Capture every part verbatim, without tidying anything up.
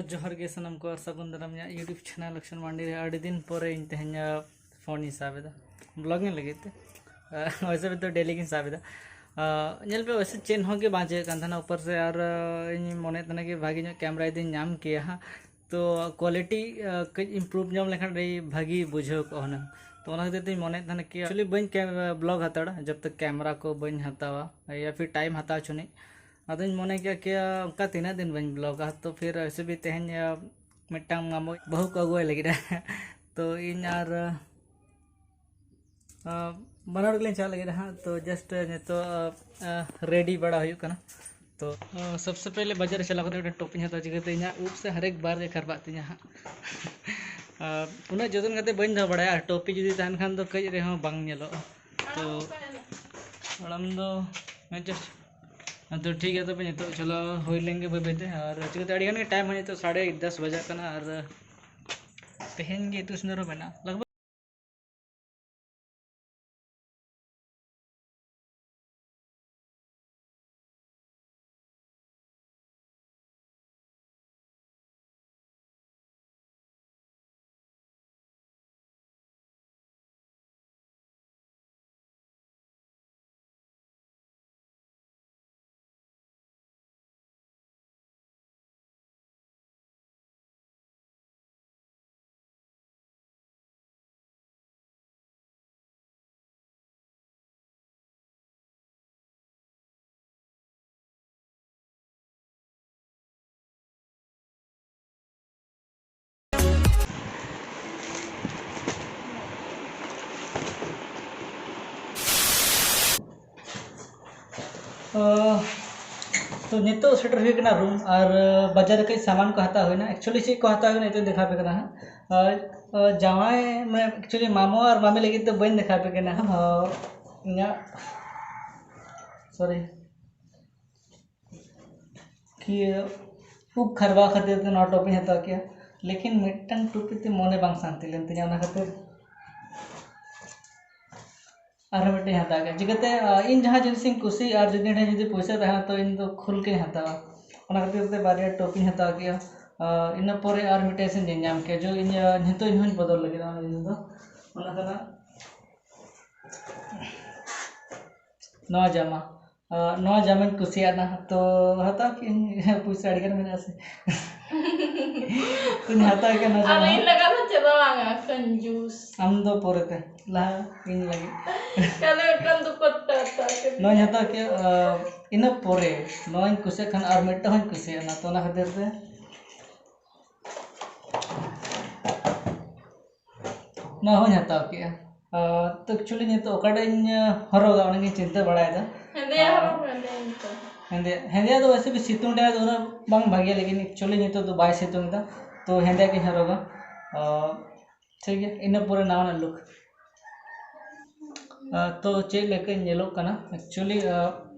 ᱡᱚᱦᱟᱨ ᱜᱮ ᱥᱟᱱᱟᱢ ᱠᱚ, ᱥᱟᱹᱜᱩᱱ ᱫᱟᱨᱟᱢ ᱤᱧᱟᱹᱜ YouTube channel ᱟᱠᱥᱚᱱ ᱢᱟᱱᱰᱤ ᱨᱮ᱾ ᱟᱹᱰᱤ ᱫᱤᱱ ᱯᱚᱨᱮ ᱤᱧ ᱛᱮᱦᱮᱧ ᱯᱷᱳᱱ ᱤᱧ ᱥᱟᱵ ᱮᱫᱟ ᱵᱞᱚᱜᱤᱝ ᱞᱟᱹᱜᱤᱫ ᱛᱮ᱾ ᱟᱨ ᱚᱭᱥᱮ ᱵᱷᱤ ᱛᱚ ᱰᱮᱞᱤ ᱜᱤᱧ ᱥᱟᱵ ᱮᱫᱟ᱾ ᱟᱨ ᱧᱮᱞ ᱯᱮ, ᱚᱭᱥᱮ ᱪᱮᱫ ᱦᱚᱸ ᱜᱮ ᱵᱟᱝ ᱪᱤᱠᱟᱹᱜ ᱠᱟᱱ ᱛᱟᱦᱮᱱᱟ ᱩᱯᱚᱨ ᱥᱮ᱾ ᱟᱨ ᱤᱧ ᱢᱚᱱᱮᱭᱮᱫ ᱛᱟᱦᱮᱱᱟ ᱠᱤ ᱵᱷᱟᱜᱮ ᱧᱚᱜ ᱠᱮᱢᱮᱨᱟ ᱡᱩᱫᱤᱧ ᱧᱟᱢ ᱠᱮᱭᱟ ᱦᱟᱸᱜ, ᱛᱚ ᱠᱳᱣᱟᱞᱤᱴᱤ ᱠᱟᱹᱡ ᱤᱢᱯᱨᱩᱵᱷ ᱧᱚᱜ ᱞᱮᱱᱠᱷᱟᱱ ᱟᱹᱰᱤ ᱵᱷᱟᱹᱜᱤ ᱵᱩᱡᱷᱟᱹᱣ ᱠᱚᱜᱼᱟ ᱦᱩᱱᱟᱹᱝ᱾ ᱛᱚ ᱚᱱᱟ ᱠᱷᱟᱹᱛᱤᱨ ᱛᱤᱧ ᱢᱚᱱᱮᱭᱮᱫ ᱛᱟᱦᱮᱱᱟ ᱠᱤ actually ᱵᱟᱹᱧ ᱵᱞᱚᱜ ᱦᱟᱛᱟᱲᱟ ᱡᱚᱵ ᱛᱚᱠ ᱠᱮᱢᱮᱨᱟ ᱠᱚ ᱵᱟᱹᱧ ᱦᱟᱛᱟᱣᱟ ᱭᱟ ᱯᱷᱤᱨ ᱴᱟᱭᱤᱢ ᱦᱟᱛᱟᱣ ᱦᱚᱪᱚᱱᱤᱡ᱾ ᱟᱫᱚᱧ ᱢᱚᱱᱮ ᱠᱮᱫᱟ ᱠᱤ ᱚᱱᱠᱟ ᱛᱤᱱᱟᱹᱜ ᱫᱤᱱ ᱵᱟᱹᱧ ᱵᱞᱚᱜᱟ, ᱛᱚ ᱯᱷᱤᱨ ᱨᱮᱥᱤᱯᱤ ᱛᱮᱦᱮᱧ ᱢᱤᱫᱴᱟᱝ ᱢᱟᱢᱚ ᱵᱟᱹᱦᱩ ᱠᱚ ᱟᱹᱜᱩᱣᱟᱭ ᱞᱟᱹᱜᱤᱫ᱾ ᱛᱚ ᱤᱧ ᱟᱨ ᱵᱟᱱᱟ ᱦᱚᱲ ᱜᱮᱞᱤᱧ ᱪᱟᱞᱟᱜ ᱞᱟᱹᱜᱤᱫ ᱦᱟᱸᱜ᱾ ᱛᱚ ᱡᱟᱥᱴ ᱱᱤᱛᱚᱜ ᱨᱮᱰᱤ ᱵᱟᱲᱟ ᱦᱩᱭᱩᱜ ᱠᱟᱱᱟ᱾ ᱛᱚ ᱥᱚᱵᱥᱮ ᱯᱮᱦᱞᱮ ᱵᱟᱡᱟᱨ ᱨᱮ ᱪᱟᱞᱟᱣ ᱠᱟᱛᱮ ᱢᱤᱫᱴᱮᱱ ᱴᱚᱯᱤᱧ ᱦᱟᱛᱟᱣᱟ, ᱪᱤᱠᱟᱹᱛᱮ ᱤᱧᱟᱹᱜ ᱩᱵ ᱥᱮ ᱦᱟᱨᱮᱠ ᱵᱟᱨ ᱜᱮ ᱠᱷᱟᱨᱵᱟᱜ ᱛᱤᱧᱟᱹ ᱦᱟᱸᱜ᱾ ᱟᱨ ᱩᱱᱟᱹᱜ ᱡᱚᱛᱚᱱ ᱠᱟᱛᱮ ᱵᱟᱹᱧ ᱫᱚᱦᱚ ᱵᱟᱲᱟᱭᱟ, ᱴᱚᱯᱤ ᱡᱩᱫᱤ ᱛᱟᱦᱮᱱ ᱠᱷᱟᱱ ᱫᱚ ᱠᱟᱹᱡ ᱨᱮᱦᱚᱸ ᱵᱟᱝ ᱧᱮᱞᱚᱜᱼᱟ᱾ ᱛᱚ ᱦᱟᱲᱟᱢ ᱫᱚ ᱡᱟᱥᱴ ᱟᱫᱚ ᱴᱷᱤᱠ ᱜᱮᱭᱟ, ᱛᱚᱵᱮ ᱱᱤᱛᱚᱜ ᱪᱚᱞᱚ ᱦᱩᱭ ᱞᱮᱱ ᱜᱮ ᱵᱟᱹᱭ ᱵᱟᱹᱭ ᱛᱮ᱾ ᱟᱨ ᱪᱤᱠᱟᱹᱛᱮ ᱟᱹᱰᱤ ᱜᱟᱱ ᱜᱮ ᱴᱟᱭᱤᱢ ᱦᱚᱸ ᱱᱤᱛᱚᱜ ᱥᱟᱲᱮ ᱫᱚᱥ ᱵᱟᱡᱟᱜ ᱠᱟᱱᱟ ᱟᱨ ᱛᱮᱦᱮᱧ ᱜᱮ ᱤᱛᱩᱫ ᱥᱤᱸᱫᱩᱨ ᱦᱚᱸ ᱢᱮᱱᱟᱜᱼᱟ ᱞᱟᱜᱽ ᱵᱷᱟᱜᱽ᱾ ᱛᱚ ᱱᱤᱛᱚᱜ ᱥᱮᱴᱮᱨ ᱦᱩᱭ ᱠᱟᱱᱟ ᱨᱩᱢ, ᱟᱨ ᱵᱟᱡᱟᱨ ᱨᱮ ᱠᱟᱹᱡ ᱥᱟᱢᱟᱱ ᱠᱚ ᱦᱟᱛᱟᱣ ᱦᱩᱭᱱᱟ᱾ ᱮᱠᱪᱩᱭᱮᱞᱤ ᱪᱮᱫ ᱠᱚ ᱦᱟᱛᱟᱣ ᱦᱩᱭᱱᱟ ᱱᱤᱛᱚᱜ ᱫᱮᱠᱷᱟᱣ ᱯᱮ ᱠᱟᱱᱟ ᱦᱟᱸᱜ᱾ ᱟᱨ ᱡᱟᱶᱟᱭ ᱢᱟᱱᱮ ᱮᱠᱪᱩᱭᱮᱞᱤ ᱢᱟᱢᱚ ᱟᱨ ᱢᱟᱢᱤ ᱞᱟᱹᱜᱤᱫ ᱫᱚ ᱵᱟᱹᱧ ᱫᱮᱠᱷᱟᱣ ᱯᱮ ᱠᱟᱱᱟ ᱦᱟᱸᱜ᱾ ᱤᱧᱟᱹᱜ ᱥᱚᱨᱤ ᱠᱤ ᱩᱵ ᱠᱷᱟᱨᱵᱟ ᱠᱷᱟᱹᱛᱤᱨ ᱛᱮ ᱱᱚᱣᱟ ᱴᱚᱯᱤᱧ ᱦᱟᱛᱟᱣ ᱠᱮᱜᱼᱟ, ᱞᱮᱠᱤᱱ ᱢᱤᱫᱴᱟᱝ ᱴᱩᱯᱤ ᱛᱮ ᱢᱚᱱᱮ ᱵᱟᱝ ᱥᱟᱱᱛᱤ ᱞᱮᱱ ᱛᱤᱧᱟ, ᱚᱱᱟ ᱠᱷᱟᱹᱛᱤᱨ ᱟᱨᱦᱚᱸ ᱢᱤᱫᱴᱟᱝ ᱦᱟᱛᱟᱣ ᱠᱮᱜᱼᱟ᱾ ᱪᱤᱠᱟᱹᱛᱮ ᱤᱧ ᱡᱟᱦᱟᱸ ᱡᱤᱱᱤᱥᱤᱧ ᱠᱩᱥᱤᱭᱟᱜᱼᱟ ᱟᱨ ᱡᱩᱫᱤ ᱤᱧ ᱴᱷᱮᱱ ᱡᱩᱫᱤ ᱯᱚᱭᱥᱟ ᱛᱟᱦᱮᱱᱟ ᱛᱚ ᱤᱧ ᱫᱚ ᱠᱷᱩᱞ ᱠᱮᱧ ᱦᱟᱛᱟᱣᱟ᱾ ᱚᱱᱟ ᱠᱷᱟᱹᱛᱤᱨ ᱛᱮ ᱵᱟᱨᱭᱟ ᱴᱚᱯᱤᱧ ᱦᱟᱛᱟᱣ ᱠᱮᱜᱼᱟ᱾ ᱟᱨ ᱤᱱᱟᱹ ᱯᱚᱨᱮ ᱟᱨ ᱢᱤᱫᱴᱮᱱ ᱥᱮᱫ ᱧᱮᱞ ᱧᱟᱢ ᱠᱮᱭᱟ, ᱡᱚ ᱤᱧ, ᱟᱨ ᱱᱤᱛᱚᱜ ᱤᱧ ᱦᱚᱸᱧ ᱵᱚᱫᱚᱞ ᱞᱟᱹᱜᱤᱫ ᱚᱱᱟ ᱡᱤᱱᱤᱥ ᱫᱚ᱾ ᱚᱱᱟ ᱠᱟᱱᱟ ᱱᱚᱣᱟ ᱡᱟᱢᱟ᱾ ᱟᱨ ᱱᱚᱣᱟ ᱡᱟᱢᱟᱧ ᱠᱩᱥᱤᱭᱟᱜᱼᱟ, ᱛᱚ ᱦᱟᱛᱟᱣ ᱠᱮᱫ ᱟᱹᱧ᱾ ᱯᱩᱭᱥᱟᱹ ᱟᱹᱰᱤ ᱜᱟᱱ ᱢᱮᱱᱟᱜᱼᱟ ᱥᱮ᱾ ᱛᱚᱧ ᱦᱟᱛᱟᱣ ᱠᱮᱫ ᱱᱚᱣᱟ ᱟᱨ ᱡᱟᱢᱟ᱾ ᱤᱧ ᱞᱟᱜᱟᱫ ᱫᱚ ᱪᱮᱫ ᱦᱚᱸ ᱵᱟᱝᱟ, ᱠᱚᱧᱡᱩᱥ᱾ ᱟᱢ ᱫᱚ ᱯᱚᱨᱮᱛᱮ, ᱞᱟᱦᱟ ᱤᱧ ᱞᱟᱹᱜᱤᱫ᱾ ᱪᱚᱞᱚ, ᱢᱤᱫᱴᱟᱝ ᱫᱩᱯᱚᱴᱴᱟ ᱦᱟᱛᱟᱣ ᱠᱮᱫ ᱱᱚᱣᱟᱧ ᱢᱮᱭᱟ᱾ ᱦᱟᱛᱟᱣ ᱠᱮᱫ, ᱟᱨ ᱤᱱᱟᱹ ᱯᱚᱨᱮ ᱱᱚᱣᱟᱧ ᱠᱩᱥᱤᱭᱟᱜ ᱠᱷᱟᱱ ᱟᱨ ᱢᱤᱫᱴᱟᱝ ᱦᱚᱸᱧ ᱠᱩᱥᱤᱭᱟᱜᱼᱟ, ᱛᱚ ᱚᱱᱟ ᱠᱷᱟᱹᱛᱤᱨ ᱛᱮ ᱱᱚᱣᱟ ᱦᱚᱸᱧ ᱦᱟᱛᱟᱣ ᱠᱮᱜᱼᱟ᱾ ᱟᱨ ᱛᱚ actually ᱱᱤᱛᱚᱜ ᱚᱠᱟᱴᱟᱜ ᱤᱧ ᱦᱚᱨᱚᱜᱟ, ᱚᱱᱟᱜᱤᱧ ᱪᱤᱱᱛᱟᱹ ᱵᱟᱲᱟᱭᱮᱫᱟ᱾ ᱦᱮᱸᱫᱮᱭᱟᱜ ᱟᱨ ᱦᱚᱨᱚᱜ ᱢᱮ, ᱦᱮᱸᱫᱮᱭᱟᱜ ᱱᱤᱛᱚᱜ᱾ ᱦᱮᱸᱫᱮ, ᱦᱮᱸᱫᱮᱭᱟᱜ ᱫᱚ ᱣᱮᱥᱮ ᱵᱷᱤ ᱥᱤᱛᱩᱝ ᱨᱮ ᱫᱚ ᱩᱱᱟᱹᱜ ᱵᱟᱝ ᱵᱷᱟᱜᱮᱭᱟ, ᱞᱮᱠᱤᱱ actually ᱱᱤᱛᱚᱜ ᱫᱚ ᱵᱟᱭ ᱥᱤᱛᱩᱝ ᱮᱫᱟ, ᱛᱚ ᱦᱮᱸᱫᱮᱭᱟᱜ ᱜᱤᱧ ᱦᱚᱨᱚᱜᱟ᱾ ᱟᱨ ᱴᱷᱤᱠ ᱜᱮᱭᱟ, ᱤᱱᱟᱹ ᱯᱚᱨᱮ ᱱᱟᱣᱟᱱᱟᱜ look᱾ ᱟᱨ ᱛᱚ ᱪᱮᱫ ᱞᱮᱠᱟᱧ ᱧᱮᱞᱚᱜ ᱠᱟᱱᱟ actually, ᱟᱨ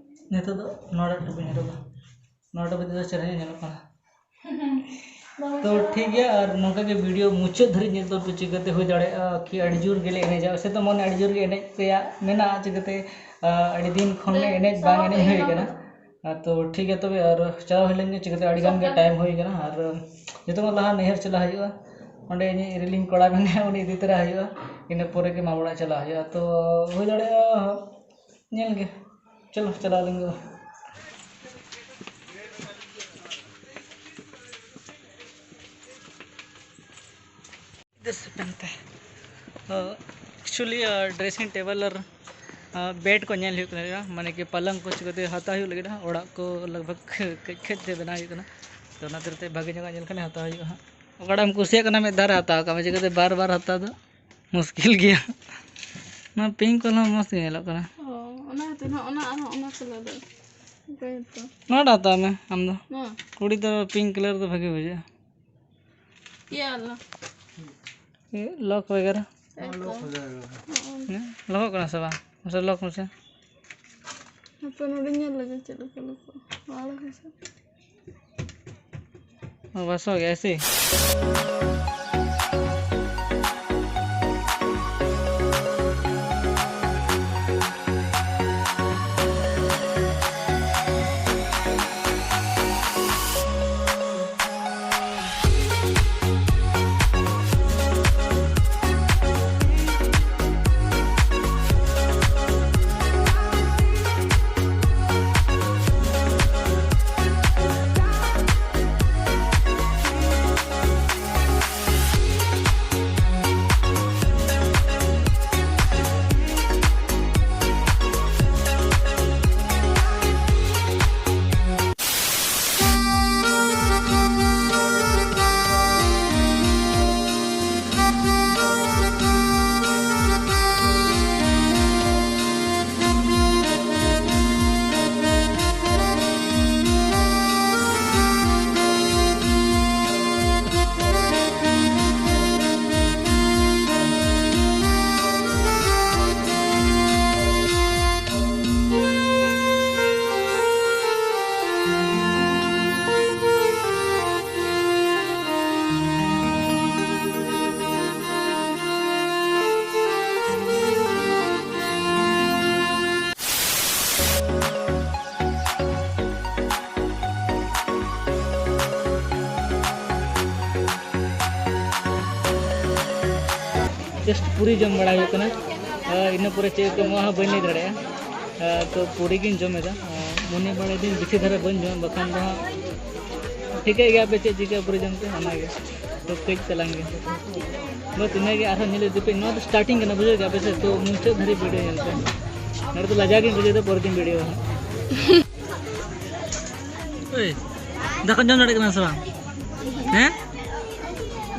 ᱱᱤᱛᱚᱜ ᱫᱚ ᱱᱚᱣᱟᱴᱟᱜ ᱴᱩᱯᱤᱧ ᱦᱚᱨᱚᱜᱟ, ᱱᱚᱣᱟᱴᱟᱜ ᱵᱷᱤᱛᱤᱨ ᱫᱚ ᱪᱮᱦᱨᱟ ᱧᱚᱜ ᱧᱮᱞᱚᱜ ᱠᱟᱱᱟ᱾ ᱛᱚ ᱴᱷᱤᱠ ᱜᱮᱭᱟ, ᱟᱨ ᱱᱚᱝᱠᱟ ᱜᱮ video ᱢᱩᱪᱟᱹᱫ ᱫᱷᱟᱹᱨᱤᱡ ᱧᱮᱞ ᱛᱟᱵᱚᱱ ᱯᱮ, ᱪᱤᱠᱟᱹᱛᱮ ᱦᱩᱭ ᱫᱟᱲᱮᱭᱟᱜᱼᱟ ᱠᱤ ᱟᱹᱰᱤ ᱡᱳᱨ ᱜᱮᱞᱮ ᱮᱱᱮᱡᱟ᱾ ᱥᱮ ᱛᱚ ᱢᱚᱱᱮ ᱟᱹᱰᱤ ᱡᱳᱨ ᱜᱮ ᱮᱱᱮᱡ ᱨᱮᱭᱟᱜ ᱢᱮᱱᱟᱜᱼᱟ, ᱪᱤᱠᱟᱹᱛᱮ, ᱟᱨ ᱟᱹᱰᱤ ᱫᱤᱱ ᱠᱷᱚᱱ ᱞᱮ ᱮᱱᱮᱡ ᱵᱟᱝ ᱮᱱᱮᱡ ᱦᱩᱭ ᱠᱟᱱᱟ᱾ ᱟᱨ ᱛᱚ ᱴᱷᱤᱠ ᱜᱮᱭᱟ, ᱛᱚᱵᱮ ᱟᱨ ᱪᱟᱞᱟᱣ ᱦᱩᱭ ᱞᱮᱱ ᱜᱮ, ᱪᱤᱠᱟᱹᱛᱮ ᱟᱹᱰᱤ ᱜᱟᱱ ᱜᱮ time ᱦᱩᱭ ᱠᱟᱱᱟ᱾ ᱟᱨ ᱡᱚᱛᱚ ᱠᱷᱚᱱ ᱞᱟᱦᱟ ᱱᱟᱹᱭᱦᱟᱹᱨ ᱪᱟᱞᱟᱜ ᱦᱩᱭᱩᱜᱼᱟ, ᱚᱸᱰᱮ ᱤᱧᱤᱡ ᱨᱤᱞᱤᱧ ᱠᱚᱲᱟ ᱢᱮᱱᱟᱭᱟ, ᱩᱱᱤ ᱤᱫᱤ ᱛᱚᱨᱟ ᱦᱩᱭᱩᱜᱼᱟ, ᱤᱱᱟᱹ ᱯᱚᱨᱮ ᱜᱮ ᱢᱟᱢᱚ ᱚᱲᱟᱜ ᱪᱟᱞᱟᱜ ᱦᱩᱭᱩᱜᱼᱟ᱾ ᱛᱚ ᱦᱩᱭ ᱫᱟᱲᱮᱭᱟᱜᱼᱟ, ᱧᱮᱞ ᱜᱮ, ᱪᱚᱞᱚ ᱪᱟᱞᱟᱣ ᱞᱮᱱ ᱜᱮ᱾ ᱫᱮᱥ ᱯᱮᱱ ᱛᱮ᱾ ᱛᱚ, actually, ᱟᱨ dressing table ᱟᱨ, ᱟᱨ bed ᱠᱚ ᱧᱮᱞ ᱦᱩᱭᱩᱜ ᱠᱟᱱᱟ, ᱢᱟᱱᱮ ᱠᱤ ᱯᱟᱞᱚᱝ ᱠᱚ ᱪᱤᱠᱟᱹᱛᱮ ᱦᱟᱛᱟᱣ ᱦᱩᱭᱩᱜ ᱞᱟᱹᱜᱤᱫ ᱦᱟᱸᱜ, ᱚᱲᱟᱜ ᱠᱚ ᱞᱟᱜᱽ ᱵᱷᱟᱜᱽ ᱠᱟᱹᱡ ᱠᱟᱹᱡ ᱛᱮ ᱵᱮᱱᱟᱣ ᱦᱩᱭᱩᱜ ᱠᱟᱱᱟ᱾ ᱛᱚ, ᱚᱱᱟ ᱛᱤᱨ ᱛᱮ ᱵᱷᱟᱜᱮ ᱧᱚᱜᱟᱜ ᱧᱮᱞ ᱠᱷᱟᱱ ᱦᱟᱛᱟᱣ ᱦᱩᱭᱩᱜᱼᱟ ᱦᱟᱸᱜ᱾ ᱚᱠᱟᱴᱟᱜ ᱮᱢ ᱠᱩᱥᱤᱭᱟᱜ ᱠᱟᱱᱟ, ᱢᱤᱫ ᱫᱷᱟᱣ ᱨᱮ ᱦᱟᱛᱟᱣ ᱠᱟᱜ ᱢᱮ, ᱪᱤᱠᱟᱹᱛᱮ ᱵᱟᱨ ᱵᱟᱨ ᱦᱟᱛᱟᱣ ᱫᱚ ᱢᱩᱥᱠᱤᱞ ᱜᱮᱭᱟ᱾ ᱱᱚᱣᱟ pink colour ᱦᱚᱸ ᱢᱚᱡᱽ ᱜᱮ ᱧᱮᱞᱚᱜ ᱠᱟᱱᱟ᱾ ᱚ, ᱚᱱᱟ ᱦᱚᱛᱮ ᱱᱚᱣᱟ, ᱚᱱᱟ ᱟᱨᱦᱚᱸ ᱚᱱᱟ colour ᱫᱚ᱾ ᱚᱠᱚᱭ ᱛᱚ? ᱱᱚᱣᱟᱴᱟᱜ ᱦᱟᱛᱟᱣ ᱢᱮ ᱟᱢ ᱫᱚ᱾ ᱱᱚᱣᱟ? ᱠᱩᱲᱤ ᱫᱚ pink colour ᱫᱚ ᱵᱷᱟᱜᱮ ᱵᱩᱡᱷᱟᱹᱜᱼᱟ᱾ ᱤᱭᱟᱹ ᱟᱞᱟ᱾ ᱤᱭᱟᱹ lock ᱵᱟᱜᱮᱨᱟ᱾ ᱛᱟᱭᱛᱚ᱾ ᱦᱮᱸ, lock ᱠᱟᱱᱟ ᱥᱮ ᱵᱟᱝ? ᱢᱟᱥᱮ lock ᱢᱮᱥᱮ᱾ ᱦᱟᱯᱮ ᱱᱚᱰᱮ ᱧᱮᱞ ᱞᱮᱜᱮ ᱪᱮᱫ ᱞᱮᱠᱟ lock ᱠᱚᱜᱼᱟ᱾ ᱵᱟᱝ lock ᱢᱮᱥᱮ᱾ ᱚ, ᱵᱟᱥ ᱦᱳ ᱜᱮᱭᱟ ᱮᱥᱮ? ᱡᱟᱥᱴ ᱯᱩᱨᱤ ᱡᱚᱢ ᱵᱟᱲᱟ ᱦᱩᱭᱩᱜ ᱠᱟᱱᱟ᱾ ᱟᱨ ᱤᱱᱟᱹ ᱯᱚᱨᱮ ᱪᱮᱫ ᱠᱚ ᱮᱢᱚᱜᱼᱟ ᱦᱟᱸᱜ ᱵᱟᱹᱧ ᱞᱟᱹᱭ ᱫᱟᱲᱮᱭᱟᱜᱼᱟ᱾ ᱟᱨ ᱛᱚ ᱯᱩᱨᱤ ᱜᱤᱧ ᱡᱚᱢ ᱮᱫᱟ᱾ ᱟᱨ ᱢᱚᱱᱮ ᱵᱟᱲᱟᱭᱮᱫᱟᱹᱧ ᱵᱮᱥᱤ ᱫᱷᱟᱨᱟ ᱵᱟᱹᱧ ᱡᱚᱢᱟ, ᱵᱟᱠᱷᱟᱱ ᱫᱚ ᱦᱟᱸᱜ ᱴᱷᱤᱠᱟᱹᱭ ᱜᱮᱭᱟ ᱯᱮ ᱪᱮᱫ ᱪᱤᱠᱟᱹ ᱯᱩᱨᱤ ᱡᱚᱢ ᱛᱮ, ᱚᱱᱟᱜᱮ᱾ ᱛᱚ ᱠᱟᱹᱡ ᱛᱟᱞᱟᱝ ᱜᱮ᱾ ᱵᱟᱥ ᱤᱱᱟᱹᱜᱮ, ᱟᱨᱦᱚᱸ ᱧᱮᱞ ᱤᱫᱤ ᱯᱮ᱾ ᱱᱚᱣᱟ ᱫᱚ ᱥᱴᱟᱨᱴᱤᱝ ᱠᱟᱱᱟ, ᱵᱩᱡᱷᱟᱹᱣ ᱠᱮᱫᱟ ᱯᱮ ᱥᱮ? ᱛᱚ ᱢᱩᱪᱟᱹᱫ ᱫᱷᱟᱹᱨᱤᱡ ᱵᱷᱤᱰᱤᱭᱳ ᱧᱮᱞ ᱯᱮ᱾ ᱱᱚᱰᱮ ᱫᱚ ᱞᱟᱡᱟᱣ ᱜᱤᱧ ᱵᱩᱡᱷᱟᱹᱣᱮᱫᱟ ᱯᱚᱨᱮᱨ ᱫᱤᱱ ᱵᱷᱤᱰᱤᱭᱳ ᱦᱟᱸᱜ᱾ ᱳᱭ, ᱫᱟᱠᱟᱢ ᱡᱚᱢ ᱫᱟᱲᱮᱭᱟᱜ ᱠᱟᱱᱟ ᱥᱮ ᱵᱟᱝ? ᱦᱮᱸ?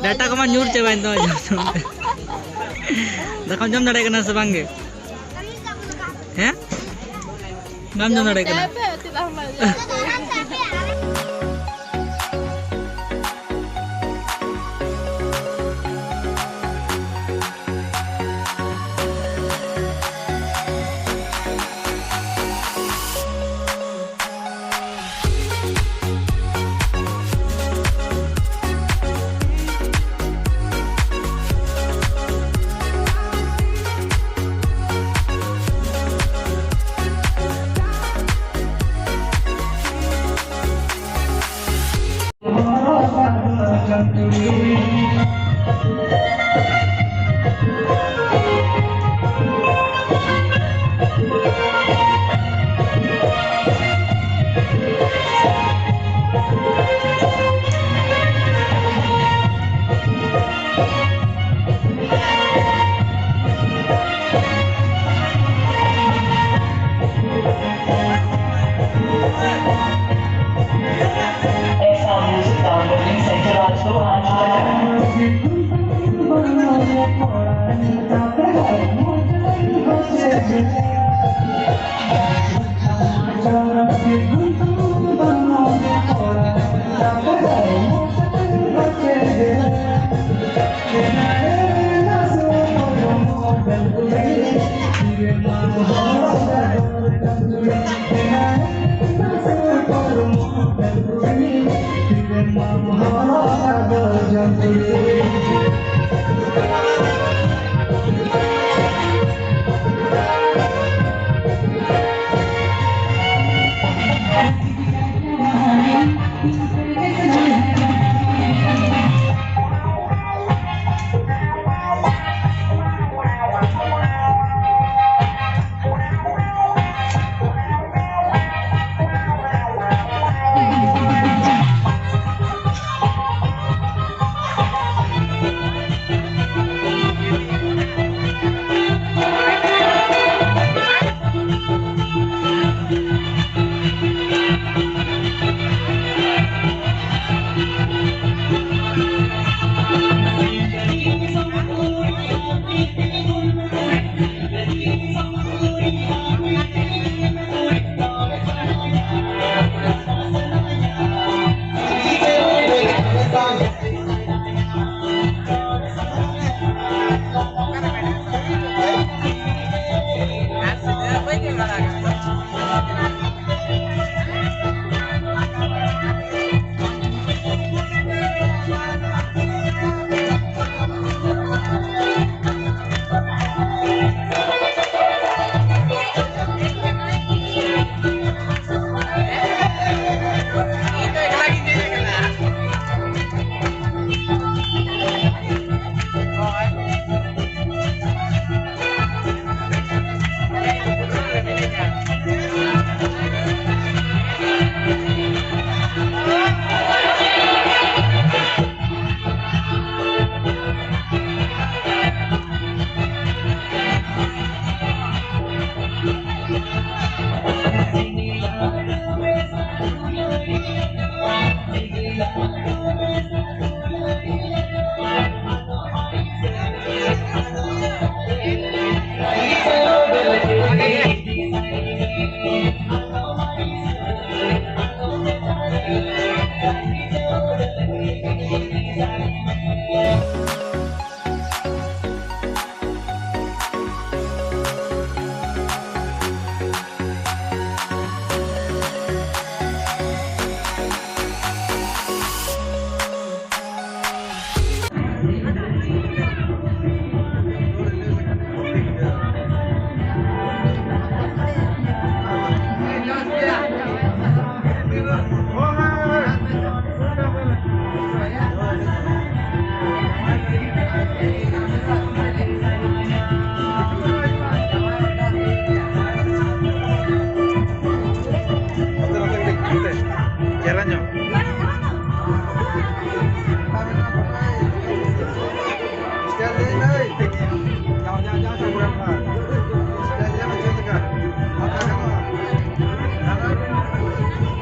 ᱰᱟᱴᱟ ᱠᱚᱢᱟ ᱧᱩᱨ ᱪᱟᱵᱟᱭᱮᱱ ᱛᱟᱢᱟ ᱡᱚᱢ ᱡᱚᱢ ᱛᱮ᱾ ᱫᱟᱠᱟᱢ ᱡᱚᱢ ᱫᱟᱲᱮᱭᱟᱜ ᱠᱟᱱᱟ ᱥᱮ ᱵᱟᱝ ᱜᱮ? ᱦᱮᱸ? ᱵᱟᱢ ᱡᱚᱢ ᱫᱟᱲᱮᱭᱟᱜ ᱠᱟᱱᱟ? ᱪᱮᱦᱨᱟ ᱧᱚᱜ᱾